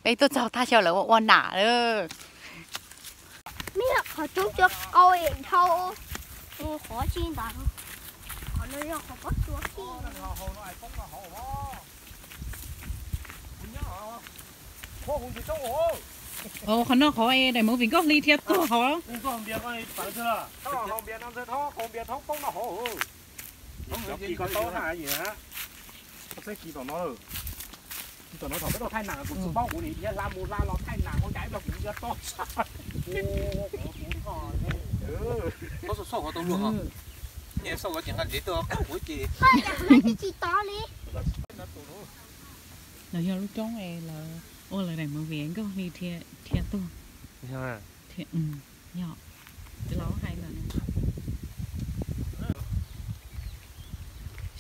Peb tuaj txog thaj chaw lawv ua ua nam lawm. Neb qhov coob cua qau es dhau, qhov tsis ntawd, qhov no yog qhov pob tsuas kiag. Qhov no qhov es daim movie Nkauj Hli dhia tuag hauv. Kis tom no, kis tom no thaum peb tuaj thaij nam kuv tsis paub kuv nim thiab hla mus hla los thaij nam ua cas ib los kuv ntsia to. Xauj xauj qhov tau luag os. Xauj los ces nqa dev tuaj qab kuv ces. Lawv yog lub roob es lawv ua lawv daim movie Nkauj Hli dhia tuag. Yog, tsis los hais ntawm no.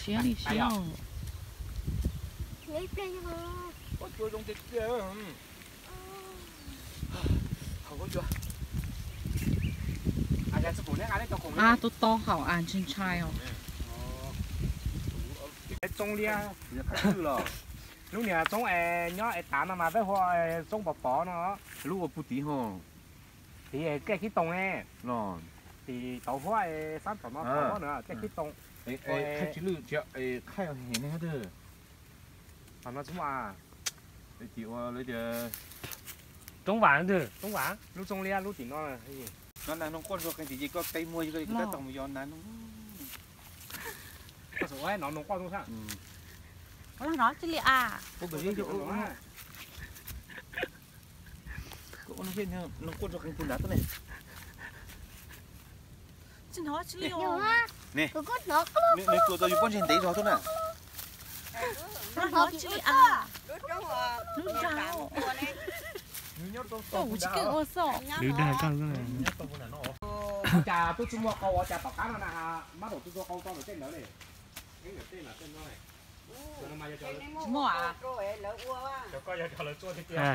Siab li siab. Ab, tub tob haum as ntshai ntshai os. Txoov liab, lub niag txoov es nyob es tav no mas peb hu txoov pov pov no. Lub ua puag tid ho. Tid kej khib toos ne. Los. Tim tauv huab es xab tom no tauv huab na kej khib toos. Khaij tsis lwj, khaij heev ne. Qhov no txoov ua, tim ua lawv tias roob vam, roob vam, lub txoov liab lub tim no. Nov nas noog quaj ntsuag qees tim ces koj teb muag koj tab tom mus yos nas noog. Koj txawm ua nov noog quaj ntsuag. Ua no tsis li as. Koj ua no quaj ntsuag qees tus nrad tuaj ne. Tsis hnov tsis li. Ne, nws tua tau yus pob ntseg ntev zog tuaj na. Hnov tsis li as. Lub nrag. Koj kuv tsis keej ua xwb. Lub nrag koj. Cas tub txuj muag qau ua cas tom qab no na, mab daum tub txuag qau tso ntawm tej ntawd li. Tsis muaj as.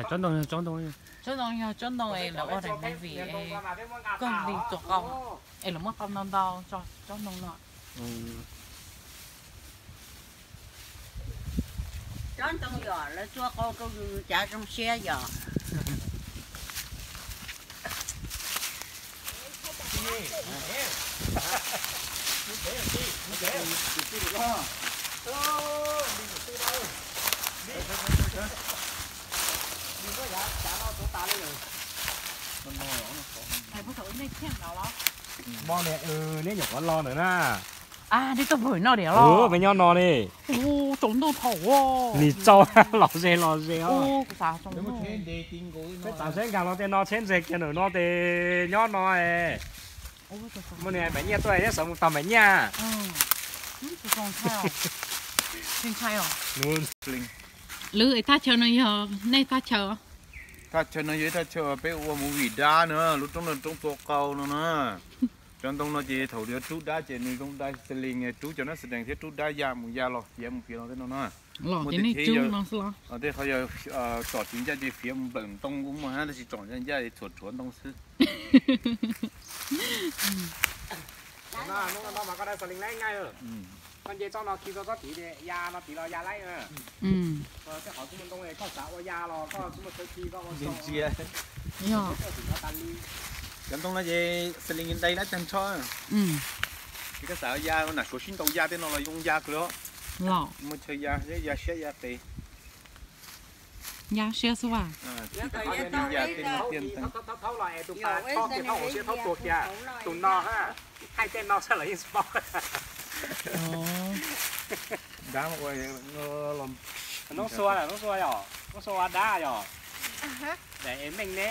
Tsob ntoo, tsob ntoo, tsob ntoo yog tsob ntoo es lawv ua daim movie es Nkauj Hli tua qau, es lawv muab qau ntau ntau tso tsob ntoo no. Tsob ntoo yog lawv tua qau rau yus cav zoo siab yom. Mo ne, neb nyuam qhuav los ntawd na. Neb tuaj pw no diam los? Peb nyob no ne. Tsaus ntuj thaum nim tsaus los ze los ze os. Peb txav seb nkag los tej no tsheb ntse kiag ntawm no ces nyob no. Muaj niag Maiv Nyiaj tuaj neb sawv mus tog Maiv Nyiaj. Lwm thaj chaw no yog nej thaj chaw? Thaj chaw no yog ib thaj chaw peb ua movie dab na, lub roob no roob tua qau no na. Cov ntoo no ces thaum yuav rub dab ces nws zoo dai xi lin, rub cov nab xi dees thiab rub dab ya mus ya los fiav mus fiav los tej no na. Los ces nej rub no xwb los? Tej qhov yog tsom tsis ncaj ces fiav mus nplawm ntoo kuj muaj hab, tab sis tsom ncaj ncaj txhuam rhuav ntoo xwb. Hnub no mas koj dai xi lin laib nqaij, koj nce tsob no khi rau tsob tid ces ya no tid los ya laib. Tej qhov kuj muaj ntoo es koj xav ua ya los koj kuj muaj chaw khi koj ua ntsia. Cov ntoo no ces xi lin dai laib tag nrho. Ces koj xav ya nam suav sib ntaus ya tej no los zoo ya kawg li. Muaj chaw ya, ya siab ya qis. Ya siab xwb as. Thaub los es tus pas thaub kiag thaub hauv siab thaub tuag kiag, tus no hab, thaij tej no xwb los yeej tsis paub. Noob xua, noob xua yom, noob xua ua dab yom. Daim es meej ne.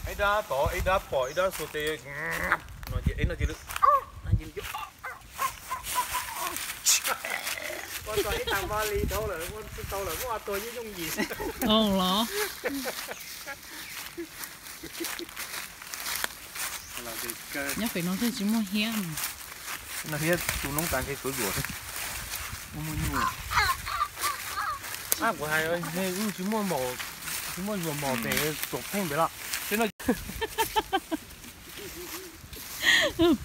Ib dab tod ib dab pom ib dab xua tes no ces ib no ces lawv ua tau ib tag npaj li dhau lawm, ua tsis tau lawm muab ua tua yooj yooj yim. Los nyob pem no twb tsis muaj hiab. No hiab tu noob tas nqe suav zuam xwb. Muaj muaj nyuj. Ab, kuv hais nej tsis muaj mom, tsis muaj zuam mom tes tuam pheej pem los. Peb no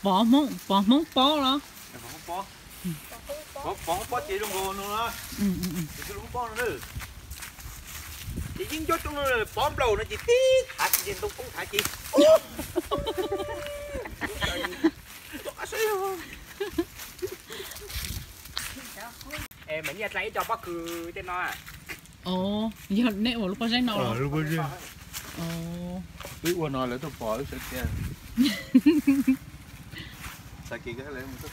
Pov Hmoob, pov Hmoob pob los? Pov Hmoob pob ces zoo nkaus no, zoo pob no. Ces yeeb ncuab coob no, pov nplaum no ces tib thav ces ntoo poob thav ces. Mas nyiaj dlai ib co pob kws tej no. Yog nej ua lub pob zeb no los? Wb ua no lawv tuaj pom wb sawv tias, tag kis lawv mus